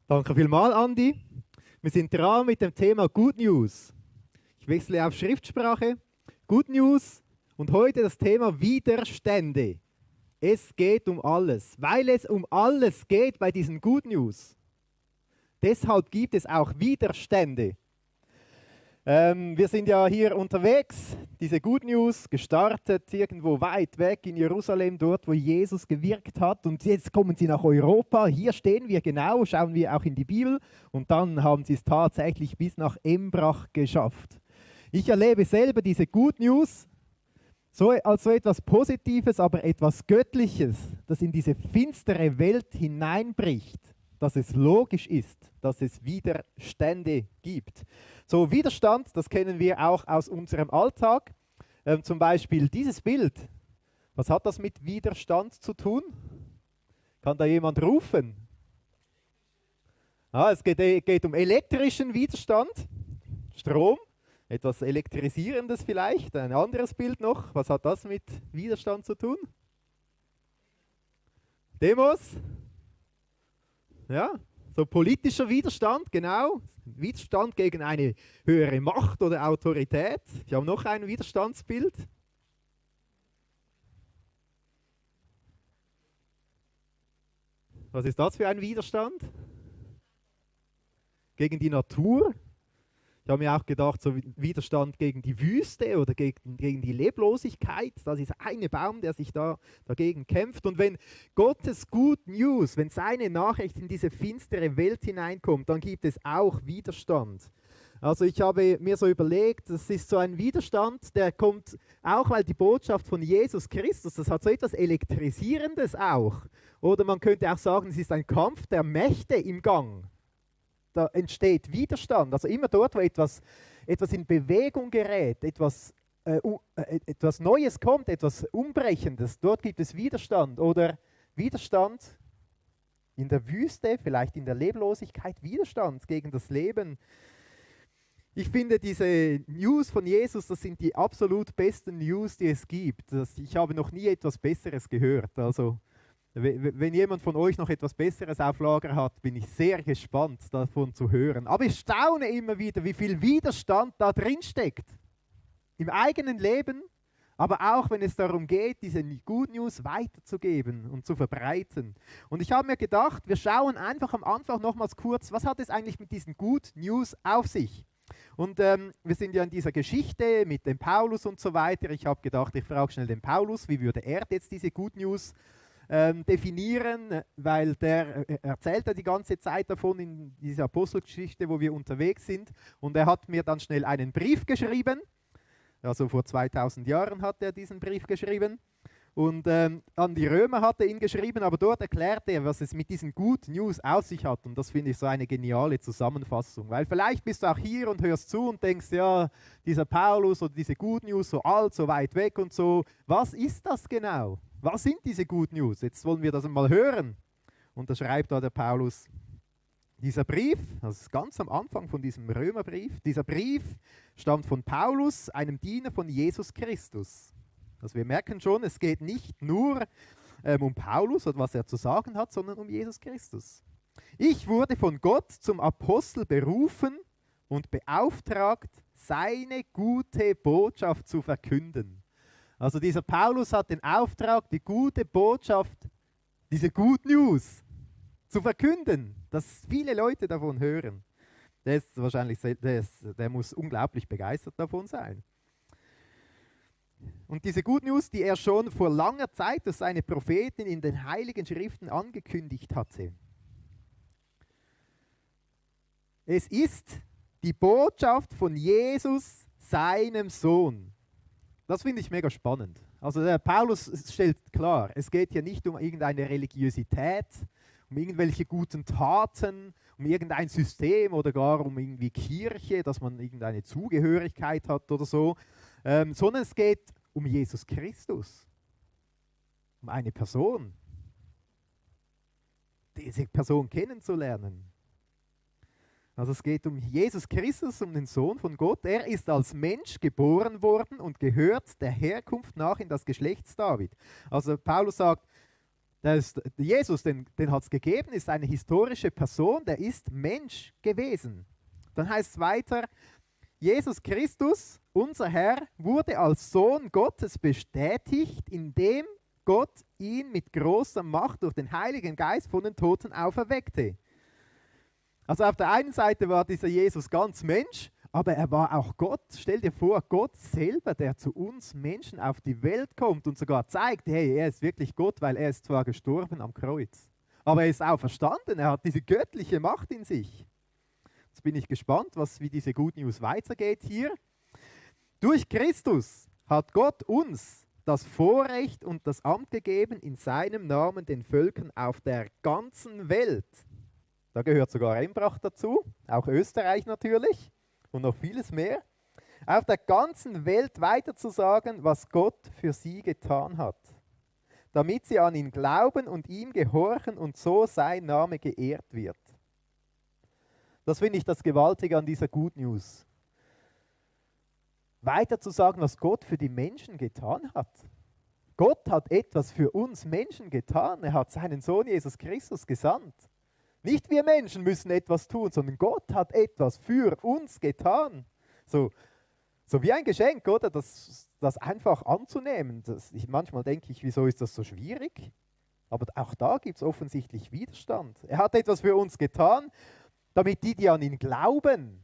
Danke vielmals, Andi. Wir sind dran mit dem Thema Good News. Ich wechsle auf Schriftsprache. Good News und heute das Thema Widerstände. Es geht um alles, weil es um alles geht bei diesen Good News. Deshalb gibt es auch Widerstände. Wir sind ja hier unterwegs, diese Good News, gestartet irgendwo weit weg in Jerusalem, dort wo Jesus gewirkt hat. Und jetzt kommen sie nach Europa. Hier stehen wir genau, schauen wir auch in die Bibel. Und dann haben sie es tatsächlich bis nach Embrach geschafft. Ich erlebe selber diese Good News als so etwas Positives, aber etwas Göttliches, das in diese finstere Welt hineinbricht, dass es logisch ist, dass es Widerstände gibt. So Widerstand, das kennen wir auch aus unserem Alltag. Zum Beispiel dieses Bild. Was hat das mit Widerstand zu tun? Kann da jemand rufen? Es geht um elektrischen Widerstand, Strom, etwas Elektrisierendes vielleicht. Ein anderes Bild noch. Was hat das mit Widerstand zu tun? Demos? Ja, so politischer Widerstand, genau. Widerstand gegen eine höhere Macht oder Autorität. Ich habe noch ein Widerstandsbild. Was ist das für ein Widerstand? Gegen die Natur. Ich habe mir auch gedacht, so Widerstand gegen die Wüste oder gegen die Leblosigkeit. Das ist ein Baum, der sich dagegen kämpft. Und wenn Gottes Good News, wenn seine Nachricht in diese finstere Welt hineinkommt, dann gibt es auch Widerstand. Also ich habe mir so überlegt, das ist so ein Widerstand, der kommt auch, weil die Botschaft von Jesus Christus, das hat so etwas Elektrisierendes auch. Oder man könnte auch sagen, es ist ein Kampf der Mächte im Gang. Da entsteht Widerstand. Also immer dort, wo etwas in Bewegung gerät, etwas Neues kommt, etwas Umbrechendes, dort gibt es Widerstand. Oder Widerstand in der Wüste, vielleicht in der Leblosigkeit, Widerstand gegen das Leben. Ich finde diese News von Jesus, das sind die absolut besten News, die es gibt. Ich habe noch nie etwas Besseres gehört. Also wenn jemand von euch noch etwas Besseres auf Lager hat, bin ich sehr gespannt, davon zu hören. Aber ich staune immer wieder, wie viel Widerstand da drin steckt. Im eigenen Leben, aber auch wenn es darum geht, diese Good News weiterzugeben und zu verbreiten. Und ich habe mir gedacht, wir schauen einfach am Anfang nochmals kurz, was hat es eigentlich mit diesen Good News auf sich? Und wir sind ja in dieser Geschichte mit dem Paulus und so weiter. Ich habe gedacht, ich frage schnell den Paulus, wie würde er jetzt diese Good News definieren, weil der erzählt ja die ganze Zeit davon in dieser Apostelgeschichte, wo wir unterwegs sind. Und er hat mir dann schnell einen Brief geschrieben. Also vor 2000 Jahren hat er diesen Brief geschrieben. Und an die Römer hat er ihn geschrieben, aber dort erklärt er, was es mit diesen Good News auf sich hat. Und das finde ich so eine geniale Zusammenfassung. Weil vielleicht bist du auch hier und hörst zu und denkst, ja, dieser Paulus oder diese Good News, so alt, so weit weg und so. Was ist das genau? Was sind diese Good News? Jetzt wollen wir das mal hören. Und da schreibt da der Paulus, dieser Brief, das ist ganz am Anfang von diesem Römerbrief, dieser Brief stammt von Paulus, einem Diener von Jesus Christus. Also wir merken schon, es geht nicht nur um Paulus und was er zu sagen hat, sondern um Jesus Christus. Ich wurde von Gott zum Apostel berufen und beauftragt, seine gute Botschaft zu verkünden. Also dieser Paulus hat den Auftrag, die gute Botschaft, diese Good News zu verkünden, dass viele Leute davon hören. Der muss unglaublich begeistert davon sein. Und diese Good News, die er schon vor langer Zeit durch seine Propheten in den Heiligen Schriften angekündigt hatte. Es ist die Botschaft von Jesus, seinem Sohn. Das finde ich mega spannend. Also der Paulus stellt klar, es geht hier nicht um irgendeine Religiosität, um irgendwelche guten Taten, um irgendein System oder gar um irgendwie Kirche, dass man irgendeine Zugehörigkeit hat oder so, sondern es geht um Jesus Christus, um eine Person, diese Person kennenzulernen. Also es geht um Jesus Christus, um den Sohn von Gott. Er ist als Mensch geboren worden und gehört der Herkunft nach in das Geschlecht David. Also Paulus sagt, Jesus, den hat es gegeben, ist eine historische Person, der ist Mensch gewesen. Dann heißt es weiter, Jesus Christus, unser Herr, wurde als Sohn Gottes bestätigt, indem Gott ihn mit großer Macht durch den Heiligen Geist von den Toten auferweckte. Also auf der einen Seite war dieser Jesus ganz Mensch, aber er war auch Gott. Stell dir vor, Gott selber, der zu uns Menschen auf die Welt kommt und sogar zeigt, hey, er ist wirklich Gott, weil er ist zwar gestorben am Kreuz, aber er ist auferstanden, er hat diese göttliche Macht in sich. Jetzt bin ich gespannt, wie diese Good News weitergeht hier. Durch Christus hat Gott uns das Vorrecht und das Amt gegeben, in seinem Namen den Völkern auf der ganzen Welt, da gehört sogar Embrach dazu, auch Österreich natürlich und noch vieles mehr, auf der ganzen Welt weiterzusagen, was Gott für sie getan hat, damit sie an ihn glauben und ihm gehorchen und so sein Name geehrt wird. Das finde ich das Gewaltige an dieser Good News. Weiter zu sagen, was Gott für die Menschen getan hat. Gott hat etwas für uns Menschen getan. Er hat seinen Sohn Jesus Christus gesandt. Nicht wir Menschen müssen etwas tun, sondern Gott hat etwas für uns getan. So wie ein Geschenk, oder? Das einfach anzunehmen. Manchmal denke ich, wieso ist das so schwierig? Aber auch da gibt es offensichtlich Widerstand. Er hat etwas für uns getan, damit die an ihn glauben.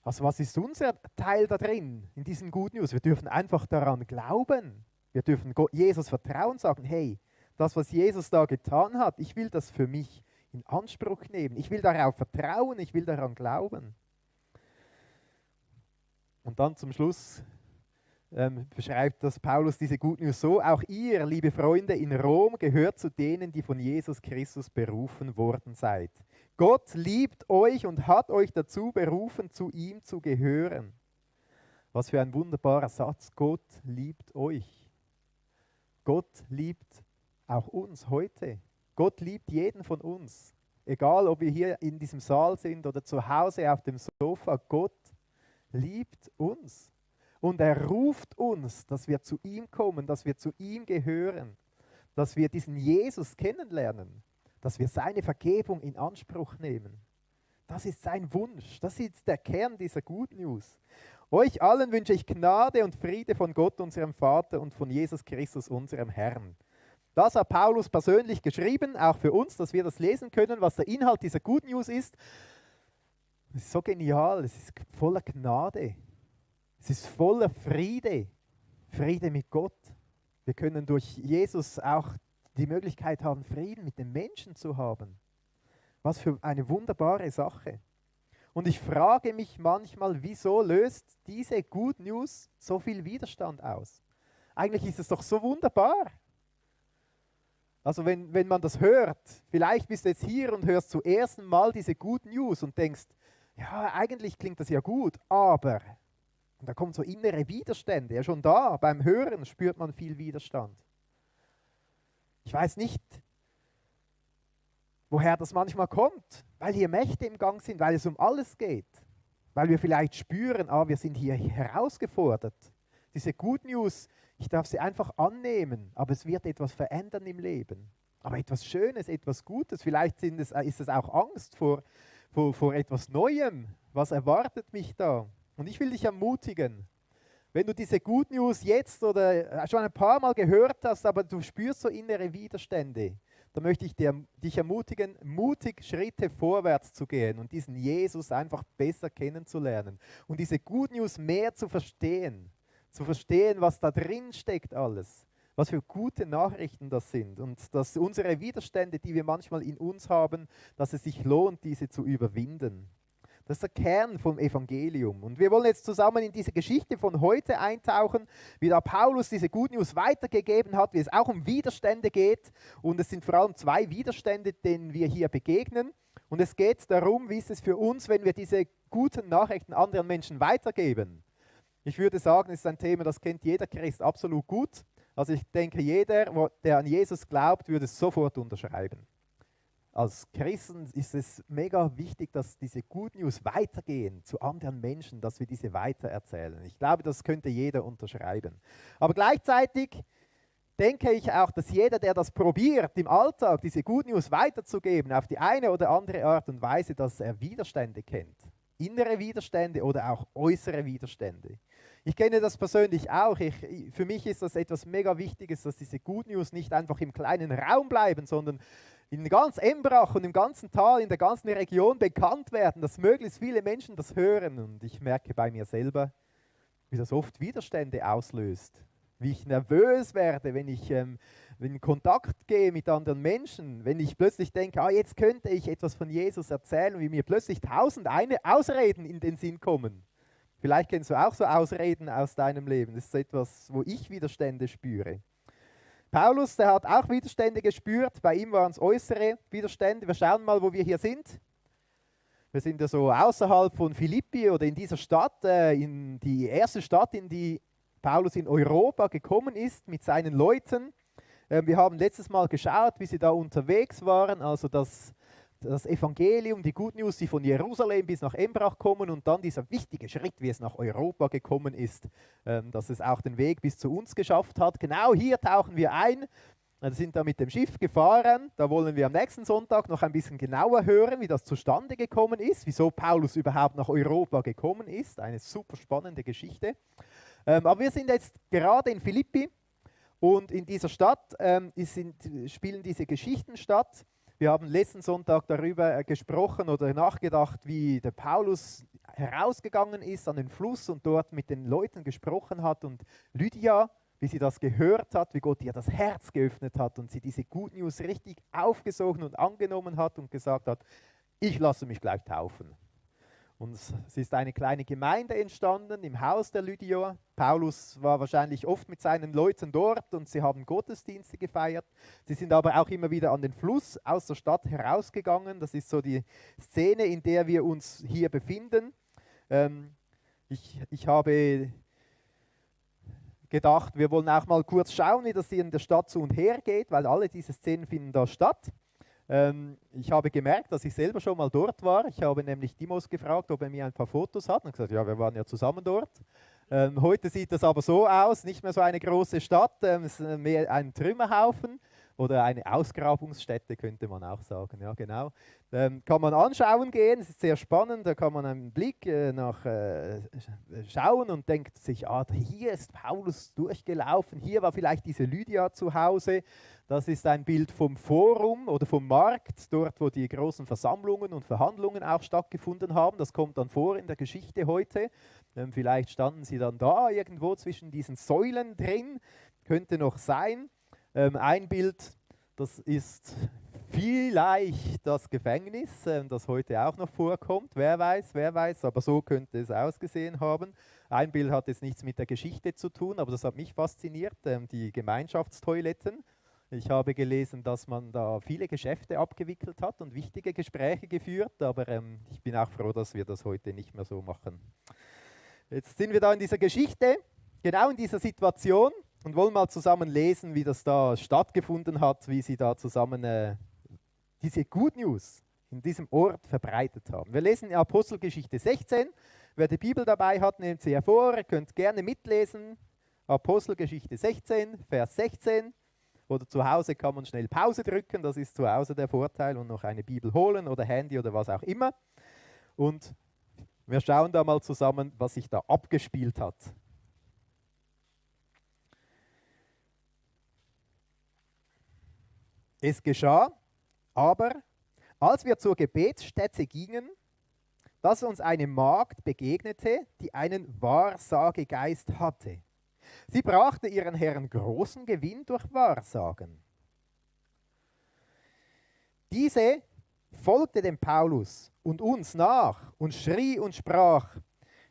Also was ist unser Teil da drin, in diesem Good News? Wir dürfen einfach daran glauben. Wir dürfen Jesus vertrauen, sagen, hey, das, was Jesus da getan hat, ich will das für mich in Anspruch nehmen. Ich will darauf vertrauen, ich will daran glauben. Und dann zum Schluss beschreibt das Paulus diese Good News so: Auch ihr, liebe Freunde in Rom, gehört zu denen, die von Jesus Christus berufen worden seid. Gott liebt euch und hat euch dazu berufen, zu ihm zu gehören. Was für ein wunderbarer Satz. Gott liebt euch. Gott liebt auch uns heute. Gott liebt jeden von uns. Egal, ob wir hier in diesem Saal sind oder zu Hause auf dem Sofa, Gott liebt uns. Und er ruft uns, dass wir zu ihm kommen, dass wir zu ihm gehören, dass wir diesen Jesus kennenlernen, dass wir seine Vergebung in Anspruch nehmen. Das ist sein Wunsch, das ist der Kern dieser Good News. Euch allen wünsche ich Gnade und Friede von Gott, unserem Vater, und von Jesus Christus, unserem Herrn. Das hat Paulus persönlich geschrieben, auch für uns, dass wir das lesen können, was der Inhalt dieser Good News ist. Es ist so genial, es ist voller Gnade. Es ist voller Friede, Friede mit Gott. Wir können durch Jesus auch die Möglichkeit haben, Frieden mit den Menschen zu haben. Was für eine wunderbare Sache. Und ich frage mich manchmal, wieso löst diese Good News so viel Widerstand aus? Eigentlich ist es doch so wunderbar. Also wenn man das hört, vielleicht bist du jetzt hier und hörst zum ersten Mal diese Good News und denkst, ja, eigentlich klingt das ja gut, aber... Und da kommen so innere Widerstände. Ja, schon da, beim Hören spürt man viel Widerstand. Ich weiß nicht, woher das manchmal kommt. Weil hier Mächte im Gang sind, weil es um alles geht. Weil wir vielleicht spüren, wir sind hier herausgefordert. Diese Good News, ich darf sie einfach annehmen, aber es wird etwas verändern im Leben. Aber etwas Schönes, etwas Gutes. Vielleicht ist es auch Angst vor etwas Neuem. Was erwartet mich da? Und ich will dich ermutigen, wenn du diese Good News jetzt oder schon ein paar Mal gehört hast, aber du spürst so innere Widerstände, dann möchte ich dich ermutigen, mutig Schritte vorwärts zu gehen und diesen Jesus einfach besser kennenzulernen und diese Good News mehr zu verstehen, was da drin steckt alles, was für gute Nachrichten das sind und dass unsere Widerstände, die wir manchmal in uns haben, dass es sich lohnt, diese zu überwinden. Das ist der Kern vom Evangelium. Und wir wollen jetzt zusammen in diese Geschichte von heute eintauchen, wie da Paulus diese Good News weitergegeben hat, wie es auch um Widerstände geht. Und es sind vor allem zwei Widerstände, denen wir hier begegnen. Und es geht darum, wie ist es für uns, wenn wir diese guten Nachrichten anderen Menschen weitergeben. Ich würde sagen, es ist ein Thema, das kennt jeder Christ absolut gut. Also ich denke, jeder, der an Jesus glaubt, würde es sofort unterschreiben. Als Christen ist es mega wichtig, dass diese Good News weitergehen zu anderen Menschen, dass wir diese weitererzählen. Ich glaube, das könnte jeder unterschreiben. Aber gleichzeitig denke ich auch, dass jeder, der das probiert, im Alltag diese Good News weiterzugeben, auf die eine oder andere Art und Weise, dass er Widerstände kennt. Innere Widerstände oder auch äußere Widerstände. Ich kenne das persönlich auch. Für mich ist das etwas mega Wichtiges, dass diese Good News nicht einfach im kleinen Raum bleiben, sondern in ganz Embrach und im ganzen Tal, in der ganzen Region bekannt werden, dass möglichst viele Menschen das hören. Und ich merke bei mir selber, wie das oft Widerstände auslöst. Wie ich nervös werde, wenn ich in Kontakt gehe mit anderen Menschen, wenn ich plötzlich denke, jetzt könnte ich etwas von Jesus erzählen, wie mir plötzlich 1000 Ausreden in den Sinn kommen. Vielleicht kennst du auch so Ausreden aus deinem Leben. Das ist etwas, wo ich Widerstände spüre. Paulus, der hat auch Widerstände gespürt. Bei ihm waren es äußere Widerstände. Wir schauen mal, wo wir hier sind. Wir sind ja so außerhalb von Philippi oder in dieser Stadt, in die erste Stadt, in die Paulus in Europa gekommen ist mit seinen Leuten. Wir haben letztes Mal geschaut, wie sie da unterwegs waren, also das Evangelium, die Good News, die von Jerusalem bis nach Embrach kommen und dann dieser wichtige Schritt, wie es nach Europa gekommen ist, dass es auch den Weg bis zu uns geschafft hat. Genau hier tauchen wir ein. Wir sind da mit dem Schiff gefahren. Da wollen wir am nächsten Sonntag noch ein bisschen genauer hören, wie das zustande gekommen ist, wieso Paulus überhaupt nach Europa gekommen ist. Eine super spannende Geschichte. Aber wir sind jetzt gerade in Philippi und in dieser Stadt spielen diese Geschichten statt. Wir haben letzten Sonntag darüber gesprochen oder nachgedacht, wie der Paulus herausgegangen ist an den Fluss und dort mit den Leuten gesprochen hat und Lydia, wie sie das gehört hat, wie Gott ihr das Herz geöffnet hat und sie diese Good News richtig aufgesogen und angenommen hat und gesagt hat, ich lasse mich gleich taufen. Und es ist eine kleine Gemeinde entstanden im Haus der Lydia. Paulus war wahrscheinlich oft mit seinen Leuten dort und sie haben Gottesdienste gefeiert. Sie sind aber auch immer wieder an den Fluss aus der Stadt herausgegangen. Das ist so die Szene, in der wir uns hier befinden. Ich habe gedacht, wir wollen auch mal kurz schauen, wie das hier in der Stadt zu und her geht, weil alle diese Szenen finden da statt. Ich habe gemerkt, dass ich selber schon mal dort war. Ich habe nämlich Dimos gefragt, ob er mir ein paar Fotos hat. Und gesagt, ja, wir waren ja zusammen dort. Heute sieht das aber so aus, nicht mehr so eine große Stadt, es ist mehr ein Trümmerhaufen oder eine Ausgrabungsstätte, könnte man auch sagen. Ja, genau. Kann man anschauen gehen, es ist sehr spannend, da kann man einen Blick schauen und denkt sich, hier ist Paulus durchgelaufen, hier war vielleicht diese Lydia zu Hause. Das ist ein Bild vom Forum oder vom Markt, dort wo die großen Versammlungen und Verhandlungen auch stattgefunden haben. Das kommt dann vor in der Geschichte heute. Vielleicht standen sie dann da irgendwo zwischen diesen Säulen drin, könnte noch sein. Ein Bild, das ist vielleicht das Gefängnis, das heute auch noch vorkommt. Wer weiß, aber so könnte es ausgesehen haben. Ein Bild hat jetzt nichts mit der Geschichte zu tun, aber das hat mich fasziniert, die Gemeinschaftstoiletten. Ich habe gelesen, dass man da viele Geschäfte abgewickelt hat und wichtige Gespräche geführt, aber ich bin auch froh, dass wir das heute nicht mehr so machen. Jetzt sind wir da in dieser Geschichte, genau in dieser Situation und wollen mal zusammen lesen, wie das da stattgefunden hat, wie sie da zusammen diese Good News in diesem Ort verbreitet haben. Wir lesen in Apostelgeschichte 16. Wer die Bibel dabei hat, nehmt sie hervor, ihr könnt gerne mitlesen. Apostelgeschichte 16, Vers 16. Oder zu Hause kann man schnell Pause drücken, das ist zu Hause der Vorteil, und noch eine Bibel holen oder Handy oder was auch immer. Und wir schauen da mal zusammen, was sich da abgespielt hat. Es geschah aber, als wir zur Gebetsstätte gingen, dass uns eine Magd begegnete, die einen Wahrsagegeist hatte. Sie brachte ihren Herrn großen Gewinn durch Wahrsagen. Diese folgte dem Paulus und uns nach und schrie und sprach: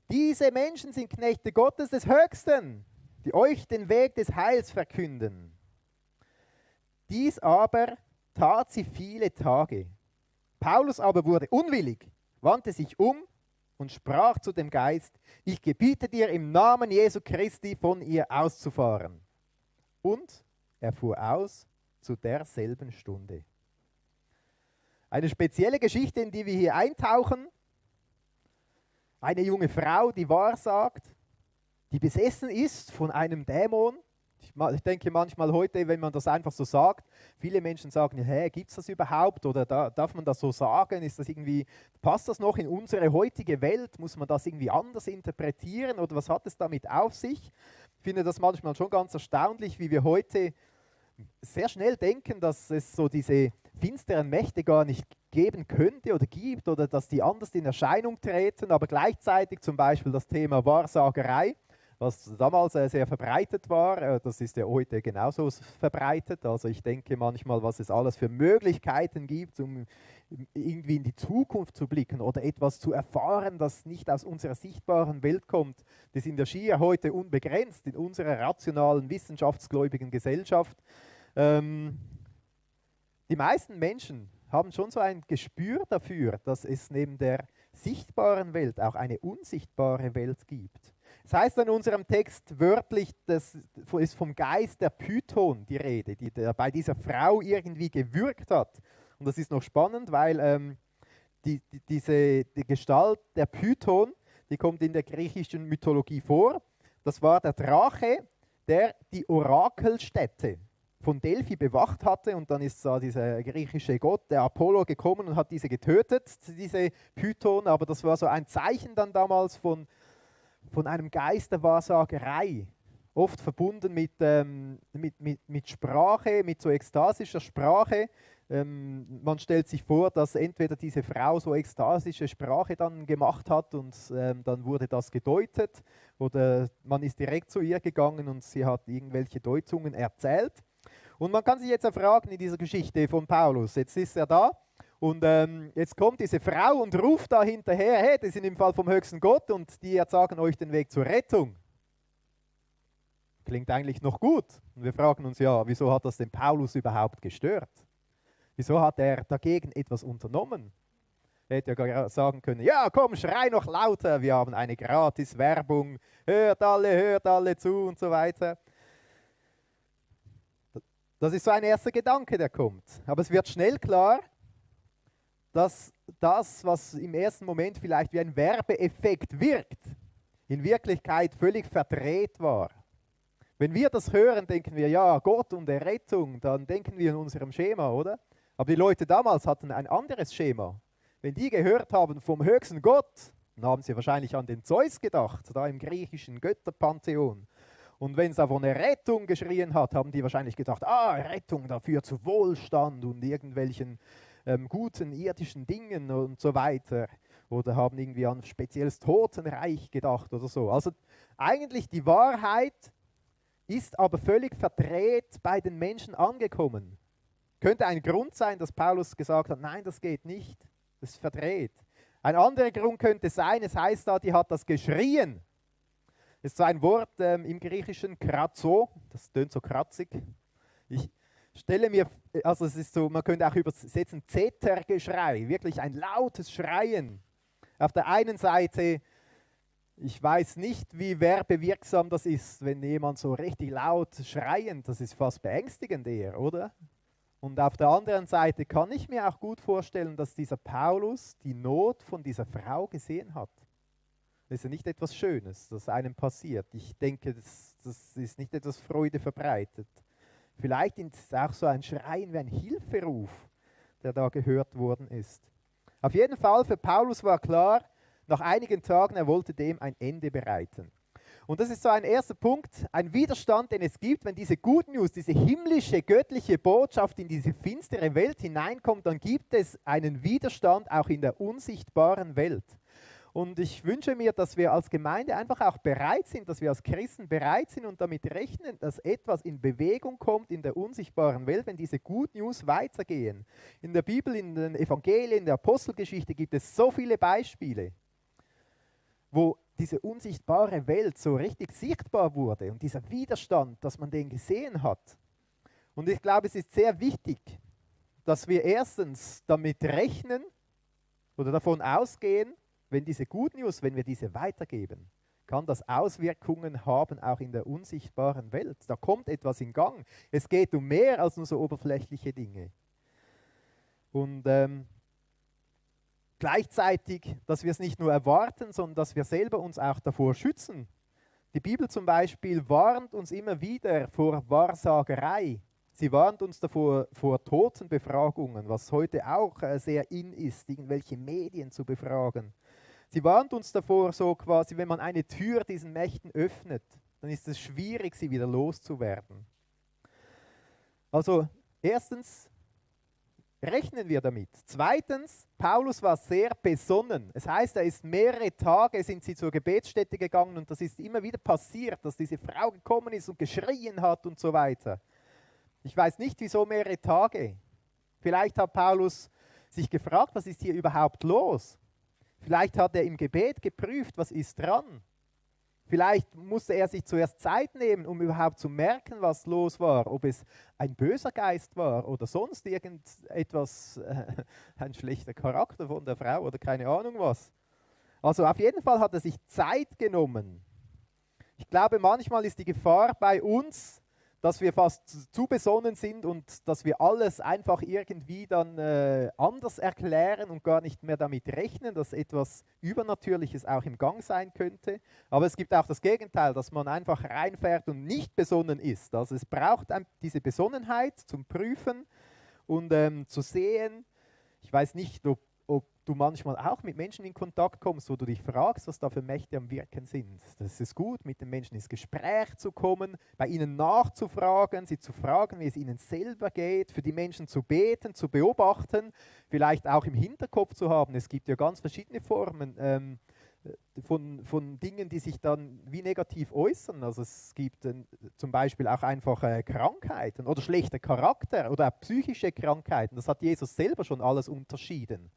Diese Menschen sind Knechte Gottes des Höchsten, die euch den Weg des Heils verkünden. Dies aber tat sie viele Tage. Paulus aber wurde unwillig, wandte sich um und sprach zu dem Geist: Ich gebiete dir im Namen Jesu Christi, von ihr auszufahren. Und er fuhr aus zu derselben Stunde. Eine spezielle Geschichte, in die wir hier eintauchen. Eine junge Frau, die wahrsagt, die besessen ist von einem Dämon, Ich denke manchmal heute, wenn man das einfach so sagt, viele Menschen sagen, hä, gibt es das überhaupt oder darf man das so sagen? Ist das irgendwie, passt das noch in unsere heutige Welt? Muss man das irgendwie anders interpretieren oder was hat es damit auf sich? Ich finde das manchmal schon ganz erstaunlich, wie wir heute sehr schnell denken, dass es so diese finsteren Mächte gar nicht geben könnte oder gibt oder dass die anders in Erscheinung treten, aber gleichzeitig zum Beispiel das Thema Wahrsagerei, was damals sehr verbreitet war, das ist ja heute genauso verbreitet. Also ich denke manchmal, was es alles für Möglichkeiten gibt, um irgendwie in die Zukunft zu blicken oder etwas zu erfahren, das nicht aus unserer sichtbaren Welt kommt. Die sind ja schier heute unbegrenzt in unserer rationalen, wissenschaftsgläubigen Gesellschaft. Die meisten Menschen haben schon so ein Gespür dafür, dass es neben der sichtbaren Welt auch eine unsichtbare Welt gibt. Es heißt in unserem Text wörtlich, das ist vom Geist der Python die Rede, der bei dieser Frau irgendwie gewirkt hat. Und das ist noch spannend, weil die Gestalt der Python, die kommt in der griechischen Mythologie vor. Das war der Drache, der die Orakelstätte von Delphi bewacht hatte und dann ist da dieser griechische Gott, der Apollo, gekommen und hat diese getötet, diese Python, aber das war so ein Zeichen dann damals von einem Geist der Wahrsagerei, oft verbunden mit Sprache, mit so ekstasischer Sprache. Man stellt sich vor, dass entweder diese Frau so ekstasische Sprache dann gemacht hat und dann wurde das gedeutet oder man ist direkt zu ihr gegangen und sie hat irgendwelche Deutungen erzählt. Und man kann sich jetzt fragen in dieser Geschichte von Paulus, jetzt ist er da und jetzt kommt diese Frau und ruft da hinterher, hey, das sind im Fall vom höchsten Gott und die sagen euch den Weg zur Rettung. Klingt eigentlich noch gut. Und wir fragen uns ja, wieso hat das den Paulus überhaupt gestört? Wieso hat er dagegen etwas unternommen? Er hätte ja sagen können, ja komm, schrei noch lauter, wir haben eine Gratis-Werbung, hört alle zu und so weiter. Das ist so ein erster Gedanke, der kommt. Aber es wird schnell klar, dass das, was im ersten Moment vielleicht wie ein Werbeeffekt wirkt, in Wirklichkeit völlig verdreht war. Wenn wir das hören, denken wir, ja, Gott und Errettung, dann denken wir in unserem Schema, oder? Aber die Leute damals hatten ein anderes Schema. Wenn die gehört haben vom höchsten Gott, dann haben sie wahrscheinlich an den Zeus gedacht, da im griechischen Götterpantheon. Und wenn es da von Errettung geschrien hat, haben die wahrscheinlich gedacht, Rettung dafür zu Wohlstand und irgendwelchen guten irdischen Dingen und so weiter. Oder haben irgendwie an ein spezielles Totenreich gedacht oder so. Also eigentlich die Wahrheit ist aber völlig verdreht bei den Menschen angekommen. Könnte ein Grund sein, dass Paulus gesagt hat, nein, das geht nicht, das ist verdreht. Ein anderer Grund könnte sein, es heißt da, die hat das geschrien. Das ist so ein Wort im Griechischen, kratzo, das tönt so kratzig. Ich stelle mir, also es ist so, man könnte auch übersetzen, Zetergeschrei, wirklich ein lautes Schreien. Auf der einen Seite, ich weiß nicht, wie werbewirksam das ist, wenn jemand so richtig laut schreiend, das ist fast beängstigend eher, oder? Und auf der anderen Seite kann ich mir auch gut vorstellen, dass dieser Paulus die Not von dieser Frau gesehen hat. Das ist ja nicht etwas Schönes, das einem passiert. Ich denke, das ist nicht etwas Freude verbreitet. Vielleicht ist es auch so ein Schreien wie ein Hilferuf, der da gehört worden ist. Auf jeden Fall, für Paulus war klar, nach einigen Tagen, er wollte dem ein Ende bereiten. Und das ist so ein erster Punkt, ein Widerstand, den es gibt, wenn diese Good News, diese himmlische, göttliche Botschaft in diese finstere Welt hineinkommt, dann gibt es einen Widerstand auch in der unsichtbaren Welt. Und ich wünsche mir, dass wir als Gemeinde einfach auch bereit sind, dass wir als Christen bereit sind und damit rechnen, dass etwas in Bewegung kommt in der unsichtbaren Welt, wenn diese Good News weitergehen. In der Bibel, in den Evangelien, in der Apostelgeschichte gibt es so viele Beispiele, wo diese unsichtbare Welt so richtig sichtbar wurde und dieser Widerstand, dass man den gesehen hat. Und ich glaube, es ist sehr wichtig, dass wir erstens damit rechnen oder davon ausgehen, wenn diese Good News, wenn wir diese weitergeben, kann das Auswirkungen haben, auch in der unsichtbaren Welt. Da kommt etwas in Gang. Es geht um mehr als nur so oberflächliche Dinge. Und gleichzeitig, dass wir es nicht nur erwarten, sondern dass wir selber uns auch davor schützen, Die Bibel zum Beispiel warnt uns immer wieder vor Wahrsagerei. Sie warnt uns davor vor Totenbefragungen, was heute auch sehr in ist, irgendwelche Medien zu befragen. Sie warnt uns davor, so quasi, wenn man eine Tür diesen Mächten öffnet, dann ist es schwierig, sie wieder loszuwerden. Also erstens, rechnen wir damit. Zweitens, Paulus war sehr besonnen. Es heißt, er ist mehrere Tage, sind sie zur Gebetsstätte gegangen und das ist immer wieder passiert, dass diese Frau gekommen ist und geschrien hat und so weiter. Ich weiß nicht, wieso mehrere Tage. Vielleicht hat Paulus sich gefragt, was ist hier überhaupt los? Vielleicht hat er im Gebet geprüft, was ist dran? Vielleicht musste er sich zuerst Zeit nehmen, um überhaupt zu merken, was los war, ob es ein böser Geist war oder sonst irgendetwas, ein schlechter Charakter von der Frau oder keine Ahnung was. Also auf jeden Fall hat er sich Zeit genommen. Ich glaube, manchmal ist die Gefahr bei uns, dass wir fast zu besonnen sind und dass wir alles einfach irgendwie dann anders erklären und gar nicht mehr damit rechnen, dass etwas Übernatürliches auch im Gang sein könnte. Aber es gibt auch das Gegenteil, dass man einfach reinfährt und nicht besonnen ist. Also es braucht diese Besonnenheit zum Prüfen und zu sehen. Ich weiß nicht, ob du manchmal auch mit Menschen in Kontakt kommst, wo du dich fragst, was da für Mächte am Wirken sind. Das ist gut, mit den Menschen ins Gespräch zu kommen, bei ihnen nachzufragen, sie zu fragen, wie es ihnen selber geht, für die Menschen zu beten, zu beobachten, vielleicht auch im Hinterkopf zu haben. Es gibt ja ganz verschiedene Formen von Dingen, die sich dann wie negativ äußern. Also es gibt zum Beispiel auch einfach Krankheiten oder schlechter Charakter oder auch psychische Krankheiten. Das hat Jesus selber schon alles unterschieden.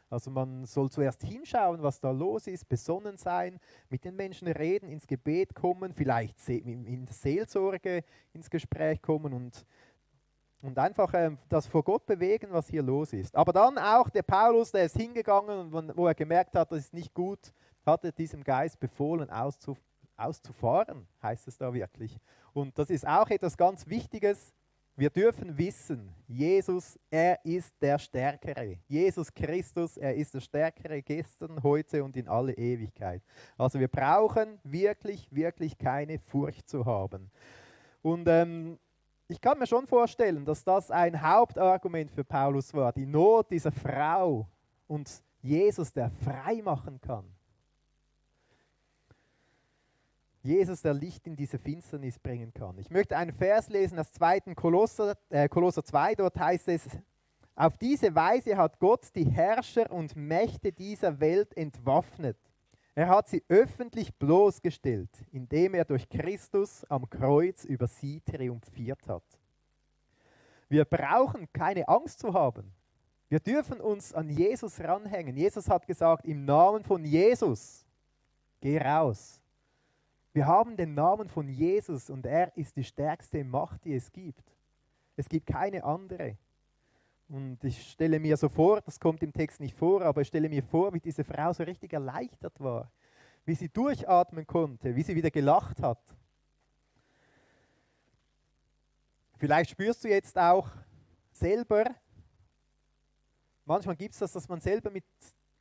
Also man soll zuerst hinschauen, was da los ist, besonnen sein, mit den Menschen reden, ins Gebet kommen, vielleicht in der Seelsorge ins Gespräch kommen und einfach das vor Gott bewegen, was hier los ist. Aber dann auch der Paulus, der ist hingegangen und wo er gemerkt hat, das ist nicht gut, hat er diesem Geist befohlen, auszufahren, heißt es da wirklich. Und das ist auch etwas ganz Wichtiges. Wir dürfen wissen, Jesus, er ist der Stärkere. Jesus Christus, er ist der Stärkere gestern, heute und in alle Ewigkeit. Also wir brauchen wirklich, wirklich keine Furcht zu haben. Und ich kann mir schon vorstellen, dass das ein Hauptargument für Paulus war, die Not dieser Frau und Jesus, der frei machen kann. Jesus, der Licht in diese Finsternis bringen kann. Ich möchte einen Vers lesen aus 2. Kolosser 2, dort heißt es, auf diese Weise hat Gott die Herrscher und Mächte dieser Welt entwaffnet. Er hat sie öffentlich bloßgestellt, indem er durch Christus am Kreuz über sie triumphiert hat. Wir brauchen keine Angst zu haben. Wir dürfen uns an Jesus ranhängen. Jesus hat gesagt, im Namen von Jesus, geh raus. Wir haben den Namen von Jesus und er ist die stärkste Macht, die es gibt. Es gibt keine andere. Und ich stelle mir so vor, das kommt im Text nicht vor, aber ich stelle mir vor, wie diese Frau so richtig erleichtert war, wie sie durchatmen konnte, wie sie wieder gelacht hat. Vielleicht spürst du jetzt auch selber, manchmal gibt es das, dass man selber mit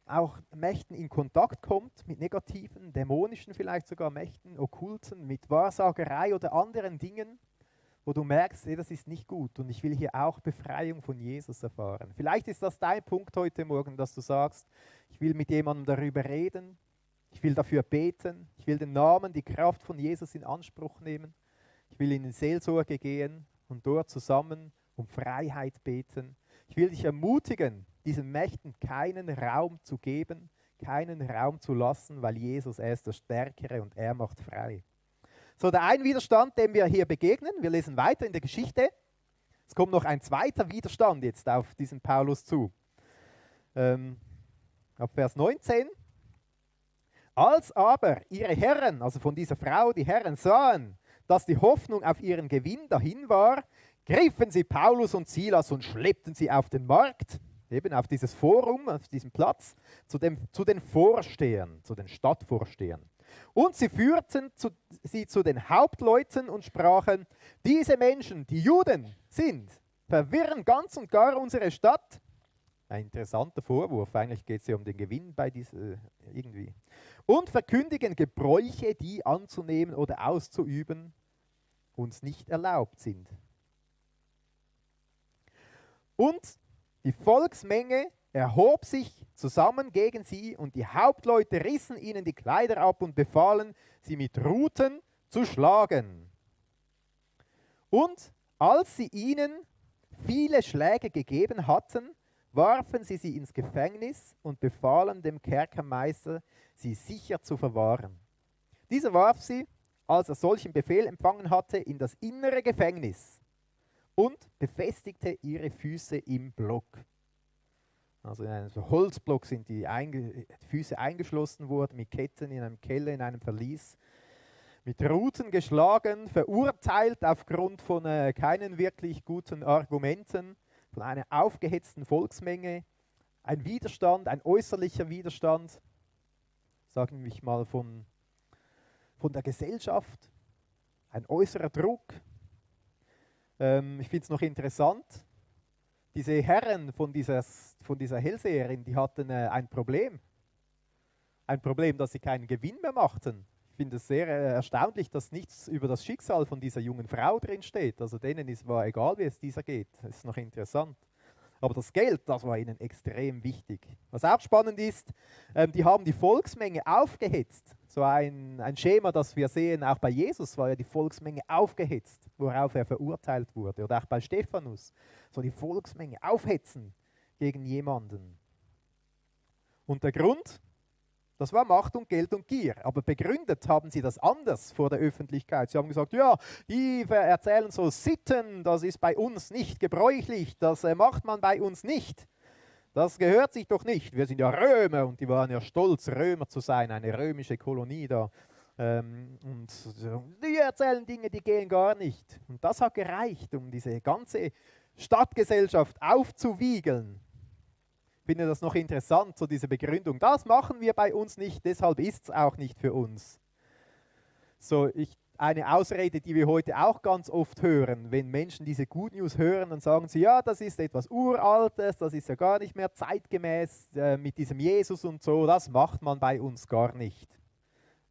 auch Mächten in Kontakt kommt, mit negativen, dämonischen vielleicht sogar Mächten, okkulten, mit Wahrsagerei oder anderen Dingen, wo du merkst, das ist nicht gut und ich will hier auch Befreiung von Jesus erfahren. Vielleicht ist das dein Punkt heute Morgen, dass du sagst, ich will mit jemandem darüber reden, ich will dafür beten, ich will den Namen, die Kraft von Jesus in Anspruch nehmen, ich will in die Seelsorge gehen und dort zusammen um Freiheit beten. Ich will dich ermutigen, diesen Mächten keinen Raum zu geben, keinen Raum zu lassen, weil Jesus, er ist der Stärkere und er macht frei. So, der ein Widerstand, dem wir hier begegnen, wir lesen weiter in der Geschichte. Es kommt noch ein zweiter Widerstand jetzt auf diesen Paulus zu. Ab Vers 19. Als aber ihre Herren, also von dieser Frau, die Herren sahen, dass die Hoffnung auf ihren Gewinn dahin war, griffen sie Paulus und Silas und schleppten sie auf den Markt, eben auf dieses Forum, auf diesem Platz, zu den Vorstehern, zu den Stadtvorstehern. Und sie führten sie zu den Hauptleuten und sprachen, diese Menschen, die Juden sind, verwirren ganz und gar unsere Stadt. Ein interessanter Vorwurf. Eigentlich geht es ja um den Gewinn bei dieser irgendwie. Und verkündigen Gebräuche, die anzunehmen oder auszuüben uns nicht erlaubt sind. Und die Volksmenge erhob sich zusammen gegen sie und die Hauptleute rissen ihnen die Kleider ab und befahlen, sie mit Ruten zu schlagen. Und als sie ihnen viele Schläge gegeben hatten, warfen sie sie ins Gefängnis und befahlen dem Kerkermeister, sie sicher zu verwahren. Dieser warf sie, als er solchen Befehl empfangen hatte, in das innere Gefängnis und befestigte ihre Füße im Block. Also in einem Holzblock sind die Füße eingeschlossen worden, mit Ketten in einem Keller, in einem Verlies, mit Ruten geschlagen, verurteilt aufgrund von keinen wirklich guten Argumenten, von einer aufgehetzten Volksmenge, ein Widerstand, ein äußerlicher Widerstand, sagen wir mal von der Gesellschaft, ein äußerer Druck. Ich finde es noch interessant, diese Herren von dieser Hellseherin, die hatten ein Problem. Ein Problem, dass sie keinen Gewinn mehr machten. Ich finde es sehr erstaunlich, dass nichts über das Schicksal von dieser jungen Frau drin steht. Also denen war egal, wie es dieser geht. Das ist noch interessant. Aber das Geld, das war ihnen extrem wichtig. Was auch spannend ist, die haben die Volksmenge aufgehetzt. So ein Schema, das wir sehen, auch bei Jesus war ja die Volksmenge aufgehetzt, worauf er verurteilt wurde. Oder auch bei Stephanus. So die Volksmenge aufhetzen gegen jemanden. Und der Grund, das war Macht und Geld und Gier. Aber begründet haben sie das anders vor der Öffentlichkeit. Sie haben gesagt, ja, die erzählen so Sitten, das ist bei uns nicht gebräuchlich, das macht man bei uns nicht. Das gehört sich doch nicht. Wir sind ja Römer und die waren ja stolz, Römer zu sein, eine römische Kolonie da. Und die erzählen Dinge, die gehen gar nicht. Und das hat gereicht, um diese ganze Stadtgesellschaft aufzuwiegeln. Ich finde das noch interessant, so diese Begründung. Das machen wir bei uns nicht, deshalb ist es auch nicht für uns. So, eine Ausrede, die wir heute auch ganz oft hören, wenn Menschen diese Good News hören, dann sagen sie, ja, das ist etwas Uraltes, das ist ja gar nicht mehr zeitgemäß mit diesem Jesus und so, das macht man bei uns gar nicht.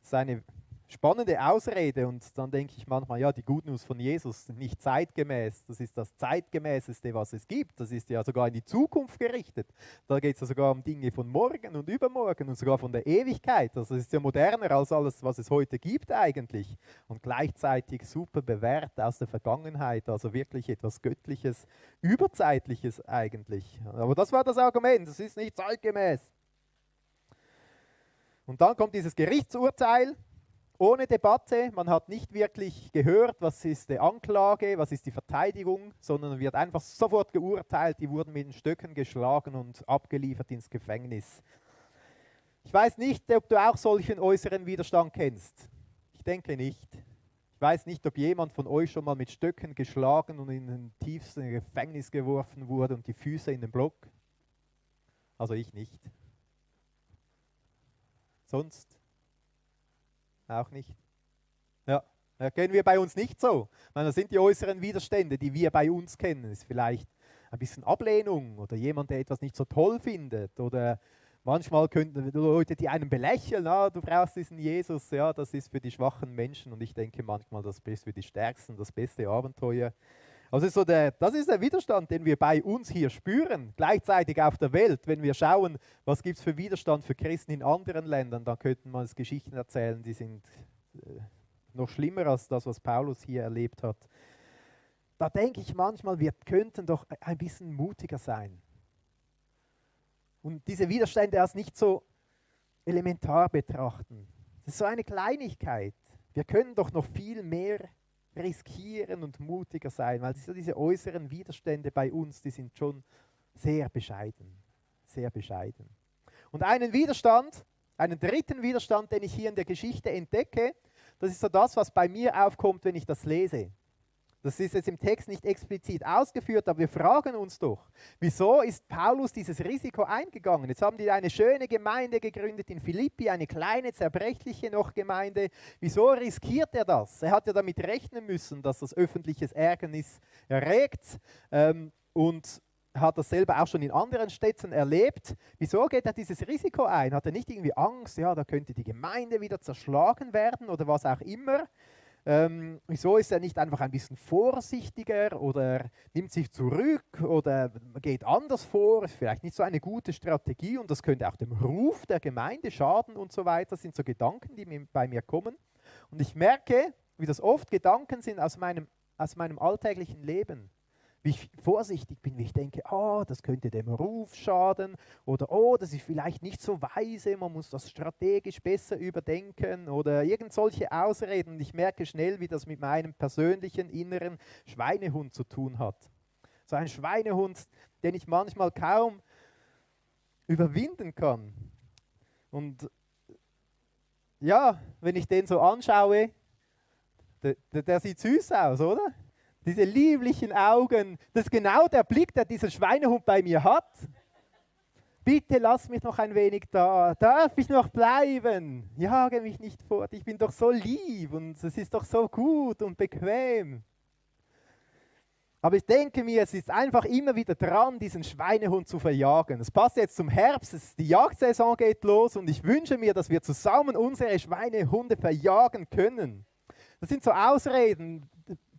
Das ist eine spannende Ausrede und dann denke ich manchmal, ja, die Good News von Jesus sind nicht zeitgemäß, das ist das Zeitgemäßeste, was es gibt, das ist ja sogar in die Zukunft gerichtet, da geht es ja sogar um Dinge von morgen und übermorgen und sogar von der Ewigkeit, also es ist ja moderner als alles, was es heute gibt eigentlich und gleichzeitig super bewährt aus der Vergangenheit, also wirklich etwas Göttliches, Überzeitliches eigentlich, aber das war das Argument, das ist nicht zeitgemäß. Und dann kommt dieses Gerichtsurteil, ohne Debatte, man hat nicht wirklich gehört, was ist die Anklage, was ist die Verteidigung, sondern wird einfach sofort geurteilt, die wurden mit den Stöcken geschlagen und abgeliefert ins Gefängnis. Ich weiß nicht, ob du auch solchen äußeren Widerstand kennst. Ich denke nicht. Ich weiß nicht, ob jemand von euch schon mal mit Stöcken geschlagen und in den tiefsten Gefängnis geworfen wurde und die Füße in den Block. Also ich nicht. Sonst? Auch nicht. Ja, kennen wir bei uns nicht so. Das sind die äußeren Widerstände, die wir bei uns kennen. Das ist vielleicht ein bisschen Ablehnung oder jemand, der etwas nicht so toll findet. Oder manchmal könnten Leute, die einen belächeln, du brauchst diesen Jesus, ja, das ist für die schwachen Menschen. Und ich denke manchmal, das ist für die Stärksten das beste Abenteuer. Also das ist der Widerstand, den wir bei uns hier spüren, gleichzeitig auf der Welt. Wenn wir schauen, was gibt es für Widerstand für Christen in anderen Ländern, dann könnten wir uns Geschichten erzählen, die sind noch schlimmer als das, was Paulus hier erlebt hat. Da denke ich manchmal, wir könnten doch ein bisschen mutiger sein. Und diese Widerstände als nicht so elementar betrachten. Das ist so eine Kleinigkeit. Wir können doch noch viel mehr riskieren und mutiger sein, weil diese äußeren Widerstände bei uns, die sind schon sehr bescheiden, sehr bescheiden. Und einen Widerstand, einen dritten Widerstand, den ich hier in der Geschichte entdecke, das ist so das, was bei mir aufkommt, wenn ich das lese. Das ist jetzt im Text nicht explizit ausgeführt, aber wir fragen uns doch, wieso ist Paulus dieses Risiko eingegangen? Jetzt haben die eine schöne Gemeinde gegründet in Philippi, eine kleine, zerbrechliche noch Gemeinde. Wieso riskiert er das? Er hat ja damit rechnen müssen, dass das öffentliches Ärgernis erregt. Und hat das selber auch schon in anderen Städten erlebt. Wieso geht er dieses Risiko ein? Hat er nicht irgendwie Angst, ja, da könnte die Gemeinde wieder zerschlagen werden oder was auch immer? Wieso ist er nicht einfach ein bisschen vorsichtiger oder nimmt sich zurück oder geht anders vor? Ist vielleicht nicht so eine gute Strategie und das könnte auch dem Ruf der Gemeinde schaden und so weiter. Das sind so Gedanken, die bei mir kommen. Und ich merke, wie das oft Gedanken sind aus meinem alltäglichen Leben. Wie ich vorsichtig bin, wie ich denke, oh, das könnte dem Ruf schaden oder oh, das ist vielleicht nicht so weise, man muss das strategisch besser überdenken oder irgend solche Ausreden. Und ich merke schnell, wie das mit meinem persönlichen inneren Schweinehund zu tun hat. So ein Schweinehund, den ich manchmal kaum überwinden kann. Und ja, wenn ich den so anschaue, der sieht süß aus, oder? Diese lieblichen Augen, das ist genau der Blick, der dieser Schweinehund bei mir hat. Bitte lass mich noch ein wenig da, darf ich noch bleiben? Jage mich nicht fort, ich bin doch so lieb und es ist doch so gut und bequem. Aber ich denke mir, es ist einfach immer wieder dran, diesen Schweinehund zu verjagen. Es passt jetzt zum Herbst, die Jagdsaison geht los und ich wünsche mir, dass wir zusammen unsere Schweinehunde verjagen können. Das sind so Ausreden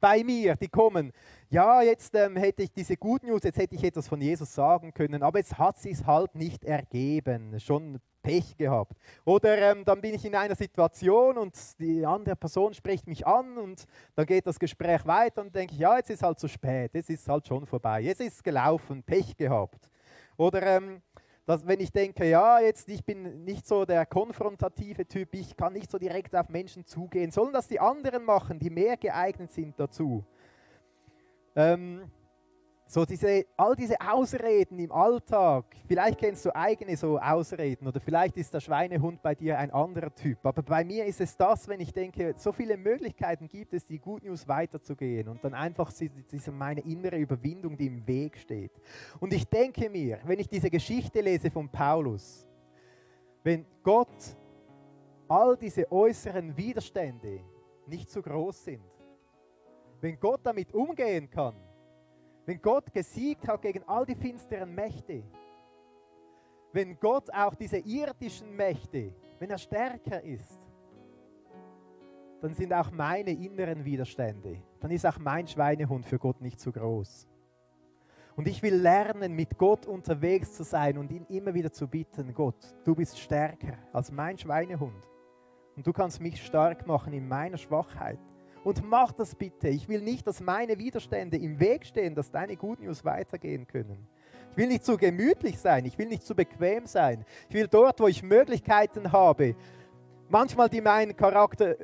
bei mir, die kommen. Ja, jetzt hätte ich diese Good News, jetzt hätte ich etwas von Jesus sagen können, aber jetzt hat es sich halt nicht ergeben, schon Pech gehabt. Oder dann bin ich in einer Situation und die andere Person spricht mich an und dann geht das Gespräch weiter und denke ich, ja, jetzt ist halt zu spät, jetzt ist halt schon vorbei, jetzt ist es gelaufen, Pech gehabt. Oder wenn ich denke, ja, jetzt ich bin nicht so der konfrontative Typ, ich kann nicht so direkt auf Menschen zugehen, sollen das die anderen machen, die mehr geeignet sind dazu. All diese Ausreden im Alltag, vielleicht kennst du eigene so Ausreden oder vielleicht ist der Schweinehund bei dir ein anderer Typ, aber bei mir ist es das, wenn ich denke, so viele Möglichkeiten gibt es, die Good News weiterzugehen und dann einfach diese meine innere Überwindung, die im Weg steht. Und ich denke mir, wenn ich diese Geschichte lese von Paulus, wenn Gott all diese äußeren Widerstände nicht so groß sind, wenn Gott damit umgehen kann, wenn Gott gesiegt hat gegen all die finsteren Mächte, wenn Gott auch diese irdischen Mächte, wenn er stärker ist, dann sind auch meine inneren Widerstände, dann ist auch mein Schweinehund für Gott nicht so groß. Und ich will lernen, mit Gott unterwegs zu sein und ihn immer wieder zu bitten, Gott, du bist stärker als mein Schweinehund und du kannst mich stark machen in meiner Schwachheit. Und mach das bitte. Ich will nicht, dass meine Widerstände im Weg stehen, dass deine Good News weitergehen können. Ich will nicht zu gemütlich sein. Ich will nicht zu bequem sein. Ich will dort, wo ich Möglichkeiten habe, manchmal die meinen Charakter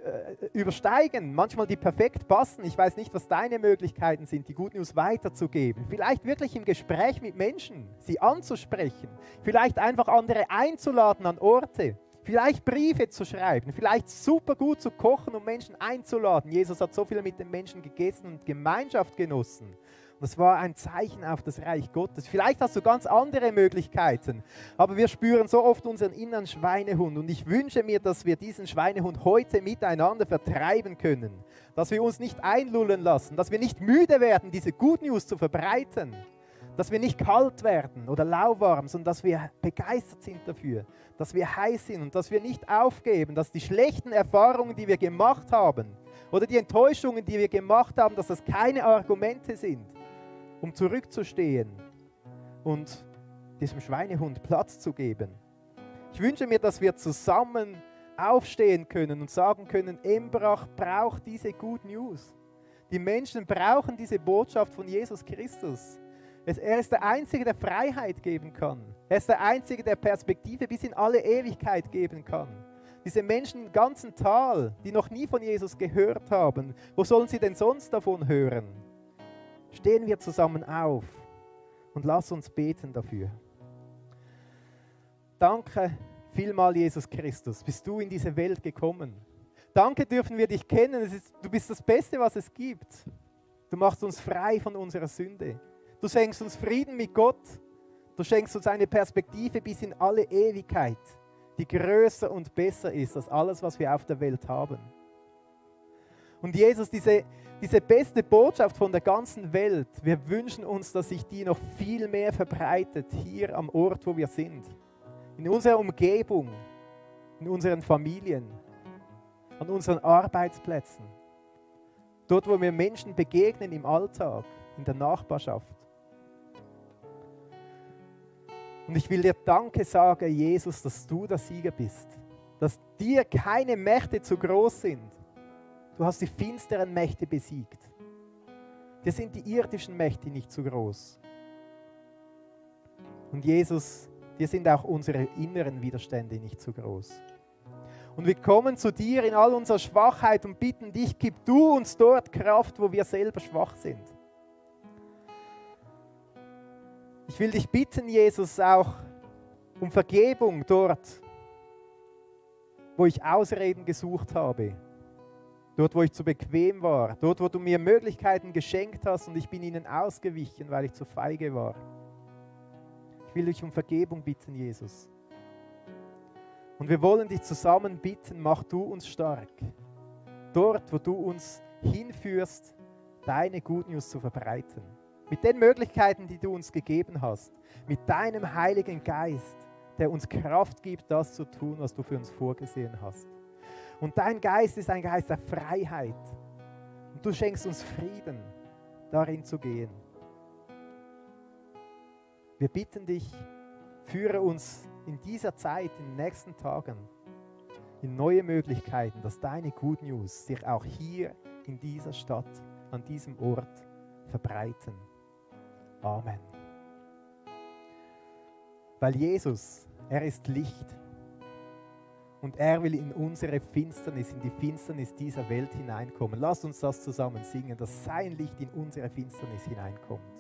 übersteigen, manchmal die perfekt passen. Ich weiß nicht, was deine Möglichkeiten sind, die Good News weiterzugeben. Vielleicht wirklich im Gespräch mit Menschen, sie anzusprechen. Vielleicht einfach andere einzuladen an Orte. Vielleicht Briefe zu schreiben, vielleicht super gut zu kochen und Menschen einzuladen. Jesus hat so viel mit den Menschen gegessen und Gemeinschaft genossen. Und das war ein Zeichen auf das Reich Gottes. Vielleicht hast du ganz andere Möglichkeiten, aber wir spüren so oft unseren inneren Schweinehund. Und ich wünsche mir, dass wir diesen Schweinehund heute miteinander vertreiben können. Dass wir uns nicht einlullen lassen, dass wir nicht müde werden, diese Good News zu verbreiten. Dass wir nicht kalt werden oder lauwarm, sondern dass wir begeistert sind dafür, dass wir heiß sind und dass wir nicht aufgeben, dass die schlechten Erfahrungen, die wir gemacht haben oder die Enttäuschungen, die wir gemacht haben, dass das keine Argumente sind, um zurückzustehen und diesem Schweinehund Platz zu geben. Ich wünsche mir, dass wir zusammen aufstehen können und sagen können, Embrach braucht diese Good News. Die Menschen brauchen diese Botschaft von Jesus Christus. Er ist der Einzige, der Freiheit geben kann. Er ist der Einzige, der Perspektive bis in alle Ewigkeit geben kann. Diese Menschen im ganzen Tal, die noch nie von Jesus gehört haben, wo sollen sie denn sonst davon hören? Stehen wir zusammen auf und lass uns beten dafür. Danke vielmal, Jesus Christus, bist du in diese Welt gekommen. Danke dürfen wir dich kennen. Du bist das Beste, was es gibt. Du machst uns frei von unserer Sünde. Du schenkst uns Frieden mit Gott. Du schenkst uns eine Perspektive bis in alle Ewigkeit, die größer und besser ist als alles, was wir auf der Welt haben. Und Jesus, diese diese beste Botschaft von der ganzen Welt, wir wünschen uns, dass sich die noch viel mehr verbreitet hier am Ort, wo wir sind. In unserer Umgebung, in unseren Familien, an unseren Arbeitsplätzen. Dort, wo wir Menschen begegnen im Alltag, in der Nachbarschaft. Und ich will dir Danke sagen, Jesus, dass du der Sieger bist. Dass dir keine Mächte zu groß sind. Du hast die finsteren Mächte besiegt. Dir sind die irdischen Mächte nicht zu groß. Und Jesus, dir sind auch unsere inneren Widerstände nicht zu groß. Und wir kommen zu dir in all unserer Schwachheit und bitten dich, gib du uns dort Kraft, wo wir selber schwach sind. Ich will dich bitten, Jesus, auch um Vergebung dort, wo ich Ausreden gesucht habe. Dort, wo ich zu bequem war. Dort, wo du mir Möglichkeiten geschenkt hast und ich bin ihnen ausgewichen, weil ich zu feige war. Ich will dich um Vergebung bitten, Jesus. Und wir wollen dich zusammen bitten, mach du uns stark. Dort, wo du uns hinführst, deine Good News zu verbreiten. Mit den Möglichkeiten, die du uns gegeben hast. Mit deinem Heiligen Geist, der uns Kraft gibt, das zu tun, was du für uns vorgesehen hast. Und dein Geist ist ein Geist der Freiheit. Und du schenkst uns Frieden, darin zu gehen. Wir bitten dich, führe uns in dieser Zeit, in den nächsten Tagen, in neue Möglichkeiten, dass deine Good News sich auch hier in dieser Stadt, an diesem Ort verbreiten. Amen. Weil Jesus, er ist Licht. Und er will in unsere Finsternis, in die Finsternis dieser Welt hineinkommen. Lasst uns das zusammen singen, dass sein Licht in unsere Finsternis hineinkommt.